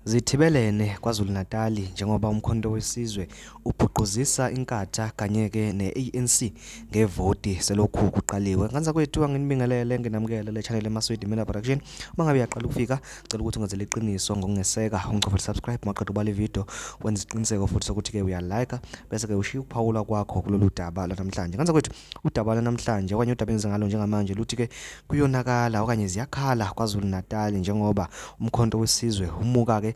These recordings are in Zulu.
Zithibelene KwaZulu-Natali njengoba uMkhonto weSizwe ubhuquzisa iNkatha kanye-ke ne-ANC ngevoti selokhu kuqaliwe. Nganza kwethu anginibingelele nginamukele le channel eMaswidi Media Production. Uma ngabe uyaqala ukufika, cela ukuthi ungenzele iqiniso ngokungeseka ungichofele subscribe maqeda ubale video wenze isiqiniseko futhi sokuthi-ke uyalike bese-ke ushiya ukuphawula kwakho kulolu daba lanamhlanje. Nganza kwethu udaba lanamhlanje okanye udaba engize ngalo njengamanje luthi-ke kuyonakala okanye ziyakhala KwaZulu-Natal njengoba uMkhonto weSizwe umuka-ke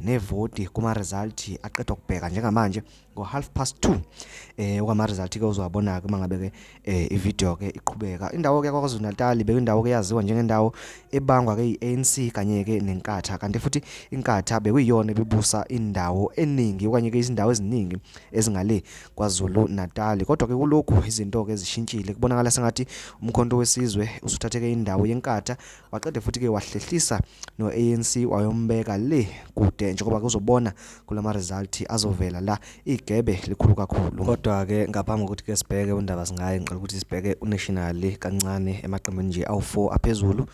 nevoti kuma-result aqedwa kubheka njengamanje ngo-half past 2 okwama-result-ke uzowabona-ke uma ngabe-ke ividiyo-ke iqhubeka. Indawo-ke KwaZulu-Natal bekuyindawo-ke eyaziwa njengendawo ebangwa-ke i-ANC kanye-ke neNkatha, kanti futhi iNkatha bekuyiyona ebibusa indawo eningi okanye-ke izindawo eziningi ezingale KwaZulu-Natal. Kodwa-ke kulokhu izinto-ke zishintshile, kubonakala sengathi uMkhonto weSizwe usuthatheke indawo yeNkatha waqede futhi-ke wahlehlisa no-ANC wayombeka le kude, njengoba kuzobona kulama result azovela la igebe likhulu kakhulu. Kodwa-ke ngaphambi kokuthi-ke sibheke undaba singaye, ngicela ukuthi sibheke unational kancane emaqembini nje awu-4 aphezulu.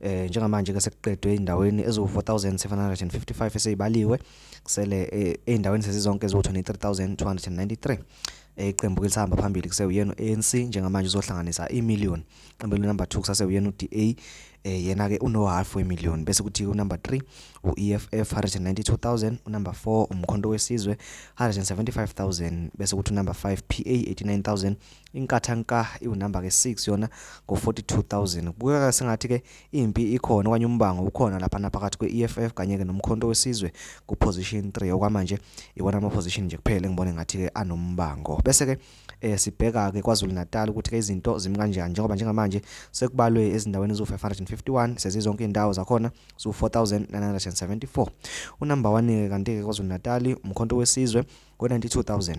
Njengamanje ke sekuqedwe endaweni eziwu-4755 eseyibaliwe, kusele ey'ndaweni sezizonke eziwu-23,293. Iqembu ke lisahamba phambili kusewuyena u-ANC njengamanje uzohlanganisa imillion. Iqembu number 2 kusasewuyena u-DA, yena ke uno half wemillion, bese kuthi unumber 3 u-EFF 192,000, unumber 4 uMkhonto weSizwe 175,000, bese kuthi unumber 5 PA 89,000, iNkatha nka iwunumber ke 6 yona ngo-42,000. Kubukeka sengathi ke impi ikhona okanye umbango ukhona lapha naphakathi kwe-EFF kanye ke noMkhonto weSizwe ku position 3. Okwamanje iwona ama position nje kuphela engibone ngathi ke anombango. Bese ke sibheka ke KwaZulu Natal ukuthi ke izinto zimi kanjani, njengoba njengamanje sekubalwe ezindaweni eziwu-551, sezizonke indawo zakhona zu-4974. Unumber 1 ke kanti ke KwaZulu Natal uMkhonto weSizwe ngo-92,000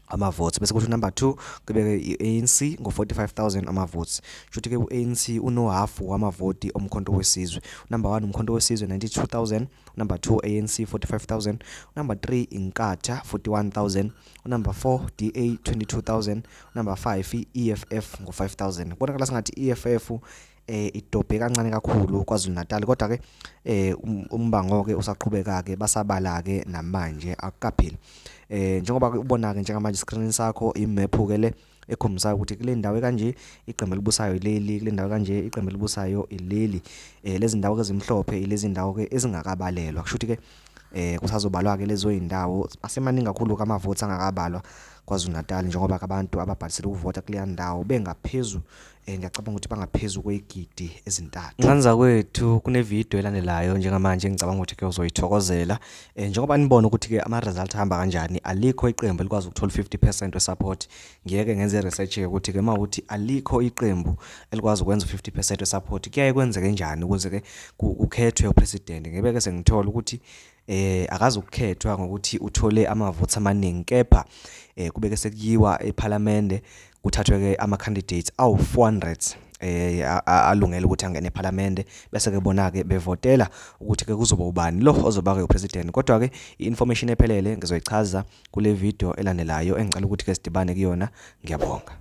ama-votes, bese kuthi number 2 kube i-ANC ngo-45,000 ama-votes. Shuthi ke u-ANC uno-half wamavoti oMkhonto weSizwe. Number 1 uMkhonto weSizwe 92,000, number 2 ANC 45,000, number 3 Inkatha 41,000, number 4 DA 22,000, number 5 i-EFF ngo-5,000. Kubonakala sengathi i-EFF idobhe kancane kakhulu KwaZulu Natal, kodwa ke umbango ke usaqhubeka ke, basabala ke namanje akukapheli. Njengoba ubona ke njengamanje screen sakho imap ke le ekhombisayo ukuthi kule ndawo kanje iqembu elibusayo ileli, kule ndawo kanje iqembu elibusayo ileli. Lezi ndawo ke ezimhlophe ilezi ndawo ke ezingakabalelwa, kusho ukuthi ke kusazobalwa ke lezo indawo. Asemaningi kakhulu kama votes angakabalwa KwaZulu Natal, njengoba abantu ababhalisele ukuvota kuleya ndawo bengaphezulu, ngiyacabanga ukuthi bangaphezulu kwezigidi ezintathu. Nganza kwethu kune video elandelayo njengamanje ngicabanga ukuthi ke uzoyithokozela. Njengoba nibona ukuthi ke ama results ahamba kanjani, alikho iqembu elikwazi ukuthola 50% we support. Ngiyeke ngenze research ke ukuthi ke mawuthi alikho iqembu elikwazi ukwenza 50% we support, kuyaye kwenzeke kanjani ukuze ke kukhethwe upresident? Ngibeke sengithola ukuthi akazi ukukhethwa ngokuthi uthole amavotes amaningi, kepha kubeke sekuyiwa eParliament kuthathwe ke ama candidates awu 400 alungele ukuthi angene eParliament, bese ke bona ke bevotela ukuthi ke kuzoba ubani lo ozoba ke upresident. Kodwa ke i-information ephelele ngizoyichaza kule video elandelayo engicela ukuthi ke sidibane kuyona. Ngiyabonga.